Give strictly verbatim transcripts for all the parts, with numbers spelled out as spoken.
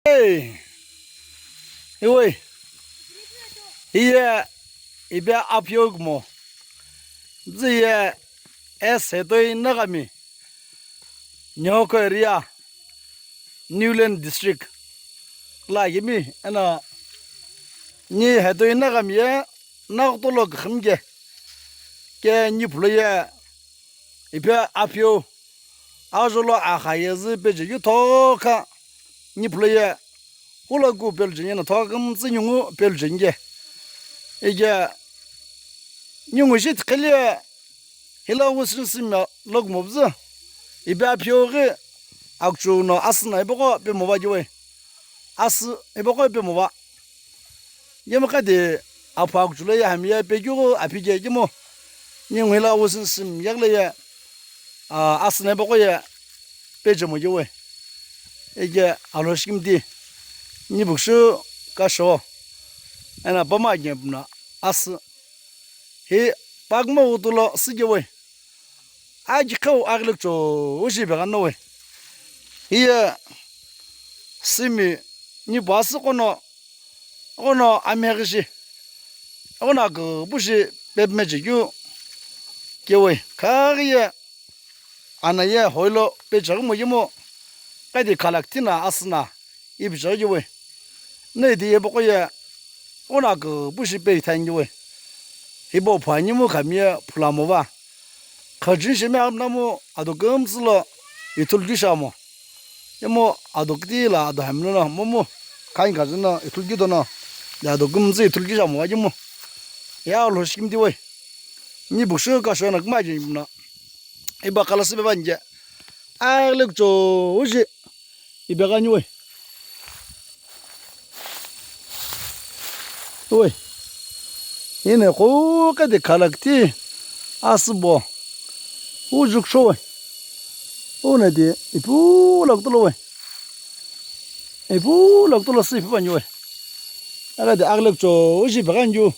Hey. Iwe. Iye ipi apheo kumo. Ziye S Hetoi Nagami. Nyoko area. Niuland District. La yemi ena ni Hetoi Nagami ye nagtolo khimge. Ke ni phulo ye ipi apheo. Ajolo akha ye zi peje yu thokha. Ni phulo ye. Ula ku pelu jenye na thokha kümtsü nyungu pelu jenye. Ege nyungu shi thikheli ye. Hila wusin simya logumobzü. Ipi apheo ghi akuchu no asü na ipoko pe mova jiwe. Asü ipoko pe mova. Yemkha de aphu akuchu lo ye hami ye pe kyu aphi je kimo. Ni ngwila wusin sim yagle ye. A, asü na ipoko ye. Pe jemo jiwe. Ege alo shikimti. Ni bukshu kasho. Ena pama je puna asü. Hi pagma utulo sigi we. Aji kheu aghilek cho ushi be gano we. Hiye simi ni basi kono kono ameghi shi. Kono akübu shi pepme chekeu kewe. Khaghi ye ana ye hoilo pe chaghi mo yemo. Kadi khalak tina asüna ipi chaghi kewe. Nedi yepoko ye. Ona kübu shi pe ithani we. Hibo phani mu khami ye phulamo va. Khajin shemi amnamu ado kümtsü lo ithulkishamo. Yemo ado kiti la ado hamlo no momu. Khain khajin no ithulkidono. Ya ado kümtsü ithulkishamo va yemo. Ya lo shikimti we. Ni bukshu kasho na kma jin na. Iba kala sibe banje. Aghilek cho uji. Ibe gani we. We. Ine ko kade khalak ti asübo. Ujuk sho we. Una di ipu lak tulo we. Ipu lak tulo si ipu bani we. Aga di aglek cho uji bagan ju.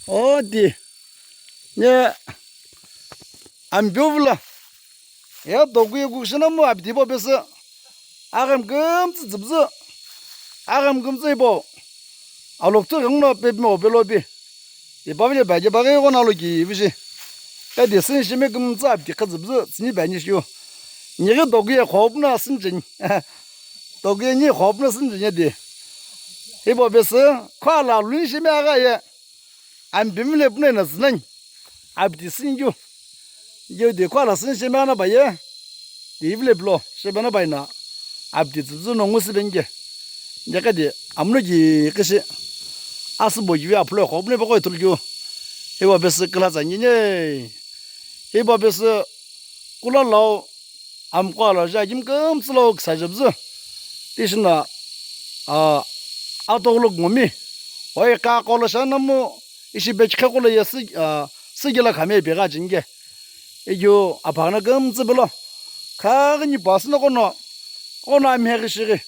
O di. Ne. Ambiovla. Ya dogu ye gukshina mu abdi bo bese. Agam gümtsü zübzü. Agam gümtsü ibo. Aloktu gangno pepme obelo bi. Iba bile baje bage go nalo ki bishi. Ka de sin shime gümtsü abdi khazübzü tsini bani shiu. Nige dogu ye khopna sin jin. Dogu ye ni khopna sin jin ya de. Ibo bese. Kwa la lun shime aga ye. Ambimle pune na zinani. Abdi sinju. Yo de kwa la sin shemana baye. De ivle blo shemana bayna. Abdi zuzu no ngusi benge. Nge ka de amno ji kishi. Asbo ji ya plo ko pune bako tulju. Iba bes kla za ni ne. Iba bes kula lao. Amkwa lo ja gim kümtsü lo ksa jibzü. Tishina, a, atoguluk ngumi. Oi ka kolo shana mu, ishi bechkhe kolo ye si, a, sigila khame bega jinge. Igyu aphana kümtsü bilo. Khagini pasna kono, kono amhegi shigi.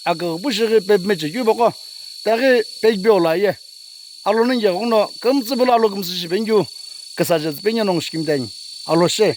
Aga bu shigi pep mechi gyu boko. Tagi pek biola ye. Alo ningye kono, kümtsü bilo alo kümtsü shi bengyu. Ksa jibzü bengya nong shikim dani. Alo she.